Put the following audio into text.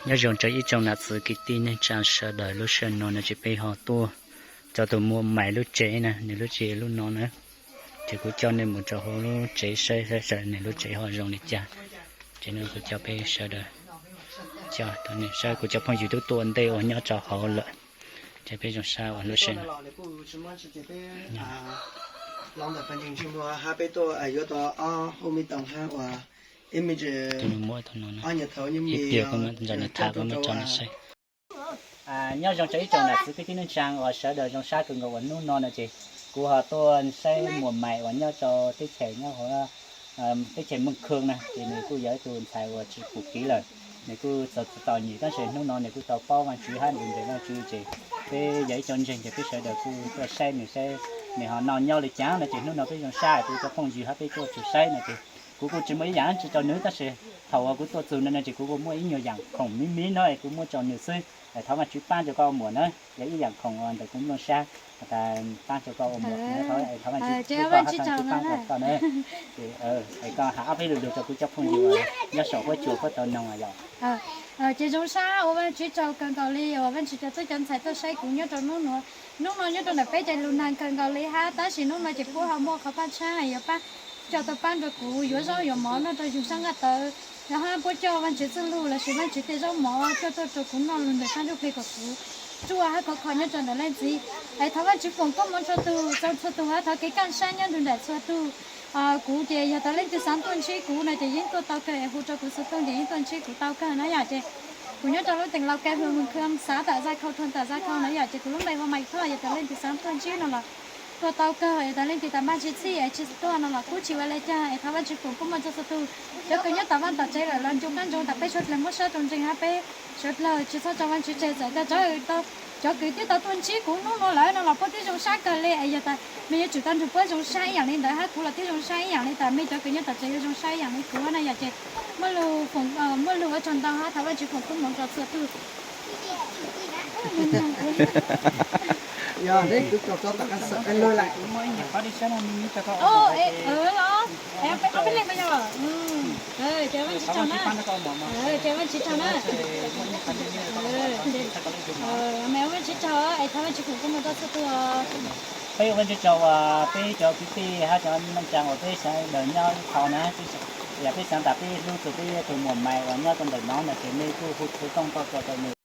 Nyob zoo rau ib tsoom nam txiv kwv tij neej tsaa sawv daws, lub sij hawm no no ces peb ho tuaj rau tus muam Maiv lub tsev na, nws lub tsev lub no na. Ces kuv coj nej mus rau hauv lub tsev saib saib nws lub tsev ho zoo li cas. Ces no kuv coj peb sawv daws, coj tau nws saib, kuv cov phooj ywg twb tuaj ua ntej uas nyob rau hauv lawm. Ces peb zoo sab ua lub sij hawm no. Ib pliag kuv mam nrog nws tham, kuv mam tso nws saib. Nyob zoo rau ib tsoom nam txiv kwv tij neej tsaa uas sawv daws, zoo sab kawg nkaus uas hnub no no ces kuv ho tuaj saib muam Maiv uas nyob rau teb chaws nyob hauv teb chaws Moos Khoo na. Ces nws kuj yog ib tug ntxhais uas tsis pum kev lawm, nws kuj txog tsis tau nyim, tab sis hnub no nws kuj tau paub Vaajtswv hab nrug nres Vaajtswv, ces peb yog ib co ntseeg ces peb sawv daws kuj tuaj saib nws saib nws ho noj nyob li cas no. Ces hnub no peb zoo sab kuv cov phooj ywg hab peb tuaj txug saib no ces kuv kuj tsis muaj ib yaam dlaab tsi rau nws, tab sis thaum uas kuv tuaj txug no no ces kuv kuj muaj ib nyuag yaam khoom miv miv no es kuv muab rau nws xwb. Thov Vaajtswv paab rau koj ua muam na, yog ib yaam khoom ntawm kuv nplooj sab, paab rau koj ua muam, thov Vaajtswv paab rau koj na. Es koj has ob peb lug lug rau kuv cov phooj ywg nyob saum huab cua puab tau noog yom. Ces zoo sab ua Vaajtswv tsaug kawg nkaus li uas Vaajtswv cov tub cov ntxhais tuaj saib kuv nyob rau hnub no. Hnub no nyob rau ntawm peb ces lug naag kawg nkaus li hab, tab sis hnub no ces puab ho muaj qhov paab tshaab yog paab, coj tau paab rau kuv yuav zaub yuav mov noj rau yug sab nqaj tawv, yog hab puab coj Vaajtswv txuj lug lossis Vaajtswv tej zaub mov coj tuaj rau kuv noj lug ntawm sab ntsuj plig kom kuv ruaj hab khov kho nyob rau ntawm leej txiv. Es thov Vaajtswv foom koob moov rau tug, rau txhua tug hab thov kev kaaj sab nyob nrug nraim txhua tug. Kuv ces yog tas leej twg xaav tuaj ntsib kuv no ces yeej tuaj tau kawg, es hu rau kuv xov tooj ces yeej tuaj ntsib kuv tau kawg na yom. Ces kuv nyob rau lub teem Laus Kai, hwv Moos Khoo, xav Tam Zaj Khau, thoom Tam Zaj Khau na yom. Ces kuv lub npe hu Maiv Thoj, yog tas leej twg xaav tuaj ntsib no los tuaj tau kawg, yog tas leej twg tas npaj tsis txhij es tsis tuaj no los kuj tsis ua le caag. Es thov Vaajtswv foom koob moov rau txhua tug. Cov kws nyob tom vaj tom tsev lawm los nco qab ntsoov tas peb suav dlawg muab saib rau ntseeg hab peb suav dlawg tsis txhob tso Vaajtswv tseg. Txawm tas cov kws twb tau tuaj ntsib kuv hnub no lawm no los puab twb zoo sab kawg li, es yog tas mej yuav tsum tau nrug puab zoo sab ib yaam li ntawd hab kuv los twb zoo sab ib yaam li tas mej cov kws nyob tom tsev yuav zoo sab ib yaam li kuv na yom. Ces muaj lug ua tsaug ntau hab thov Vaajtswv foom koob moov rau txhua tug. Ob peb leeg, ces Vaajtswv tsaug na, ces Vaajtswv tsaug na, Maiv Vaajtswv tsaug, es thov Vaajtswv foom koob moov rau txhua tug. Peb ua Vaajtswv tsaug uas peb cov kwv tij hab cov neej tsaa uas peb sawv daws nyob ib qho na, yog peb xaav tas peb hlub txug peb tug muam Maiv uas nyob rau ntawm no no ces mej kuj hu xov tooj tuaj rau nws.